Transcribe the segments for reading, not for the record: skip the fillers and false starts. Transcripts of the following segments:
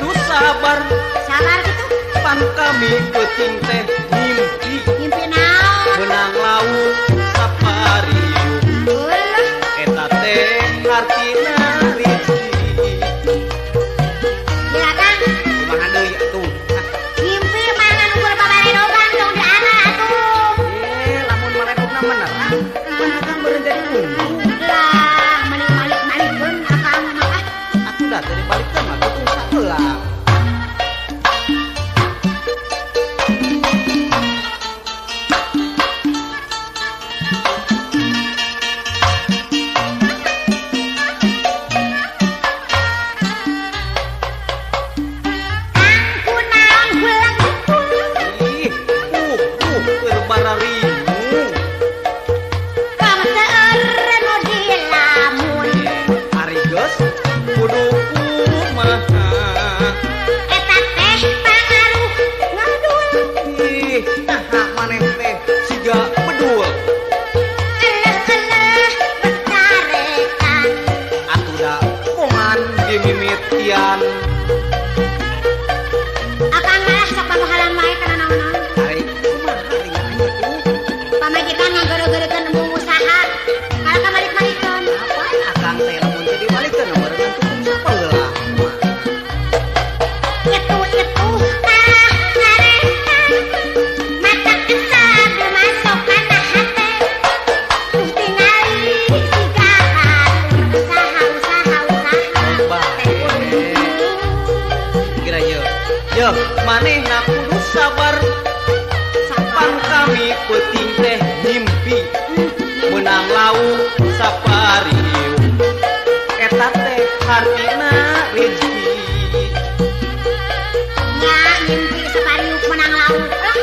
kudu sabar. Sabar gitu. Pan kami peuting teh mimpi. Mimpi naon? Menang lauk sapariuk. Eta teh hartina rezeki. Ya Kang. Kumaha deui atuh? Mimpi mangan ukur babaredogan tong diana atuh. Lamun maredogna menerang, pan akang beureun jadi untung. Lah, meni malik-malikeun akang mah ah. Atuh da teh dibalikeun mah kitu saheula. Akang malah sok panuhalan wae kana naon-naon. Ari kumaha ringan atuh? Pamajikan ngagoro-gorokeun embung usaha. Kalah ka balik-balikeun. Apaan akang teh lamun teu dibalikeun meureun tutung sapeula. Nyetuh-nyetuh tah ngaretan. Mata kesal masuk kana hate. Tuh tingali siga hatur usaha usaha usaha. Kira ye. Yeuh, manehna kudu sabar. Pan kami peuting teh mimpi menang lauk sapariuk. Eta teh hartina rezeki. Nya mimpi sapariuk menang lauk. Lah,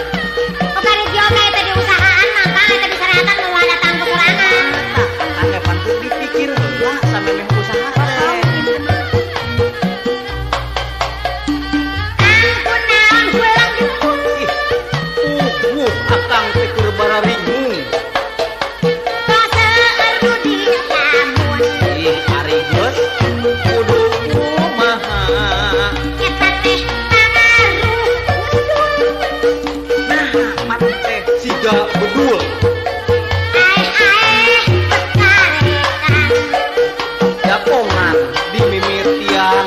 oke rezeki oge teh diusahaan mah Kang eta diserahkan moal datang ke sorangan. Tah, akang ge pan teu dipikir heula samemeh usaha teh. Akang teh keur bararingung. Ih, ari geus kudu kumaha. Eta teh pangaruh ngedul. Nah, maneh teh siga bedul. Aeh-aeh pekaretan. Japongan dimimitian.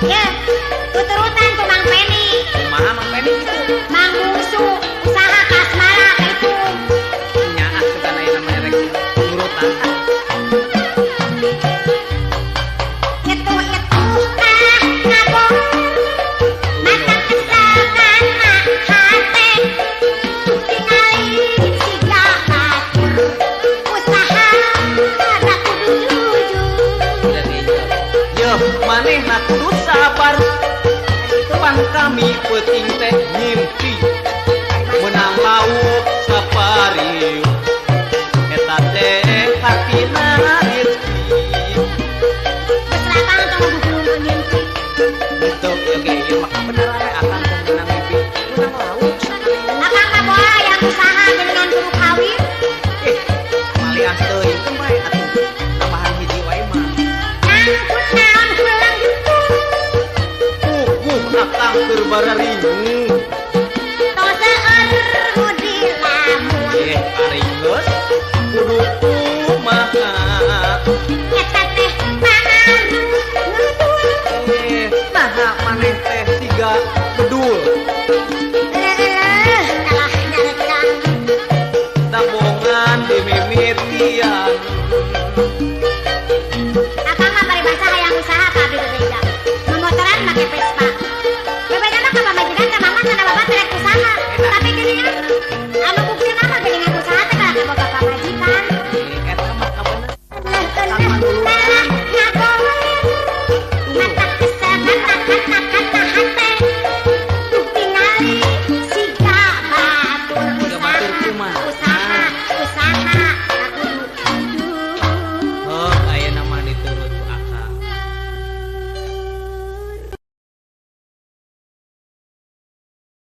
Ye, tuturutan tuh Mang Peni. Kumaha Mang Peni kitu? Mang Bungsu usaha kasmara itu. Nya ah sugan aya namanya rek nurutan ah. Nyetuh-nyetuh tah ngabong. Mata kesel kana hate. Tuh tingali siga batur. Usaha da kudu jujur. Yeuh, manehna kudu sabar. Pan kami peuting teh mimpi menang lauk sapariuk. Eta teh hartina rezeki. Geus lah Kang tong ngugulungkeun mimpi. Henteu ieu ge ieu mah bener we akang teh menang mimpi menang lauk sapariuk. Akang mah boa yang usaha geuningan kudu kawin. Ih, malias teuing keun bae atuh. Tambahan hiji wae mah. Kang kunaon hulang jukung. Puguh akang keur bararingung. Tong seueur nu dilamun. Ih, ari geus kudu kumaha. Eta teh pangaruh ngedul. Naha maneh